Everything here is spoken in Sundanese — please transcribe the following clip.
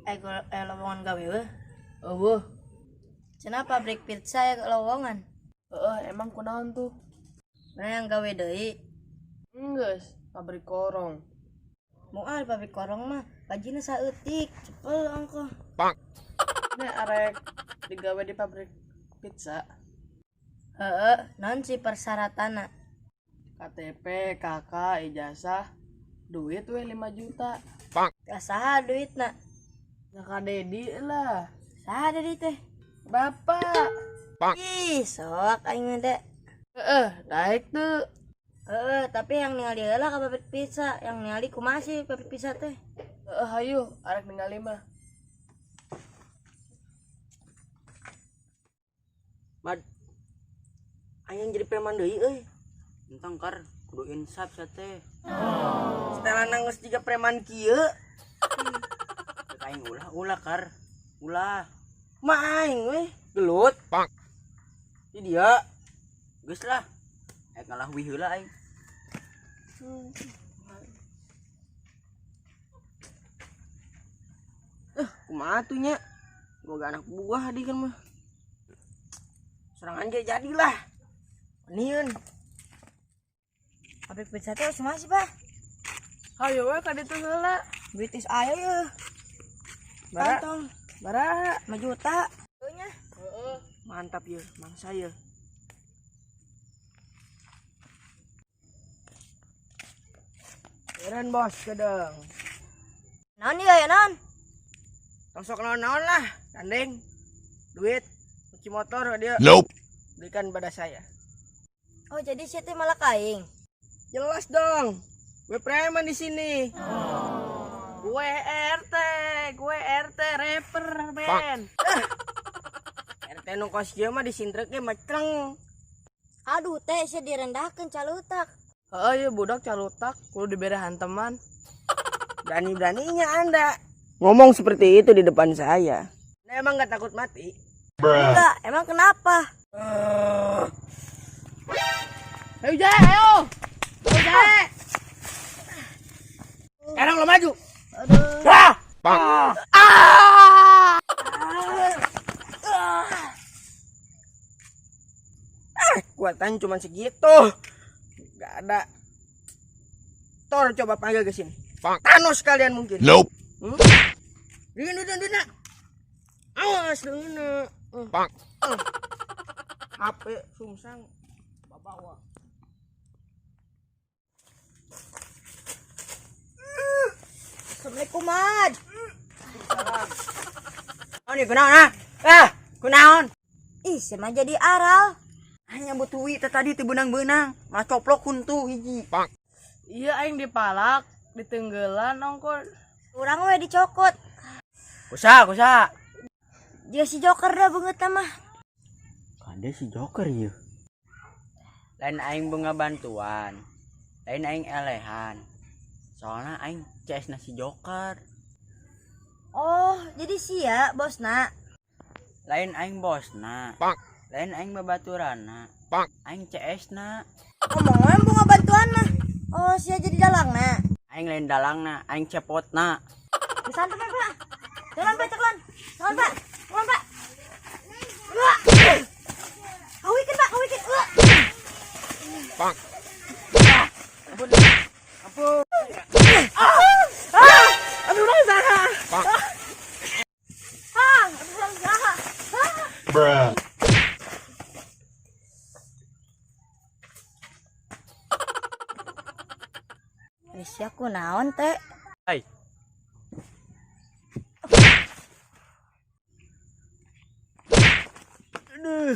Lowongan gawe weh. Eueuh. Cenah pabrik pizza ya lowongan. Heeh, emang kunaon tuh? Mana yang gawe deui? Enggeus, pabrik korong. Moal pabrik korong mah gajina saeutik, cepel ongkoh. Nih arek digawe di pabrik pizza. Heeh, naon sih persyaratanna? KTP, KK, ijazah, duit we 5 juta. Ka saha duitna? Ya ka Dedi lah. Saha Dedi teh? Bapak. Ih, sok aing mah teh. Heeh, daek teu. Heeh, tapi yang ningali heula ka pabrik pizza, yang ningali kumaha sih pabrik pizza teh? Heeh, hayu arek ningali mah. Mad, aing jadi preman deui euy. Entong kar kudu insaf sia teh. Setelan geus jiga preman kieu. Cek aing ulah ulah kar. Ulah. Mah aing weh. Gelut. Di dia. Geus lah. Aing ngalah wih heula aing. Kumaha tuh nya? Boga anak buah di kan mah. Serangan aja jadilah. Nieun. Pabrik pizza teh semua sih, Pak. Hayu we ka ditu heula. Duit is aya ye. Bara. Kantong Bara. 5 juta. Nya. Heeh. Mantap ye, mangsa ye. Keren bos kedeng. Naon ieu ya naon? Tong sok naon-naon lah, gandeng. Duit, kunci motor dia. Nope. Berikan pada saya. Oh, jadi sia teh malah kaing. Jelas dong. Gue preman di sini. Gue RT, gue RT rapper men. RT nu kos ieu mah disintrek ge mecreng. Aduh teh sia direndahkeun calutak. Heeh, ieu budak calutak kudu dibere hanteman. Berani-beraninya Anda ngomong seperti itu di depan saya. Nah, emang gak takut mati? Enggak, emang kenapa? Ayo Jae, ayo. Ayo Jae. Sekarang lo maju. Aduh. Ah! Ah! Ah, kekuatan cuma segitu. Gak ada. Thor coba panggil ke sini. Thanos kalian mungkin. Nope. Dina, dina, dina. Awas, dina. HP sungsang bawa. Assalamualaikum, Mad. Oh nih kunaon ah? Ah, kunaon? Ih, sia mah jadi aral. Aing nyambut duit teh tadi teu beunang-beunang, malah coplok huntu hiji. Iya aing dipalak, ditenggelan ongkor. Urang we dicokot. Kusa, kusa. Dia si Joker dah beungeut mah. Kade si Joker ieu. Lain aing bunga bantuan. Lain aing elehan. Soalna aing CS na si Joker. Oh, jadi sia bosna. Lain aing bosna. Lain aing babaturana. Aing CS na. Ngomong we bunga bantuan mah. Oh, sia jadi dalangna. Aing lain dalangna, aing cepotna. Santai, Pak. Jalan, Pak, ceklon. Jalan, Pak. Jalan, Pak. Wah. Kawikeun, Pak, kawikeun. Wah. Ampun. Ampun. Ah! Aduh, udah saha. Ah, aduh, saha. Ah. Bruh. Sia kunaon teh? Hai. Aduh.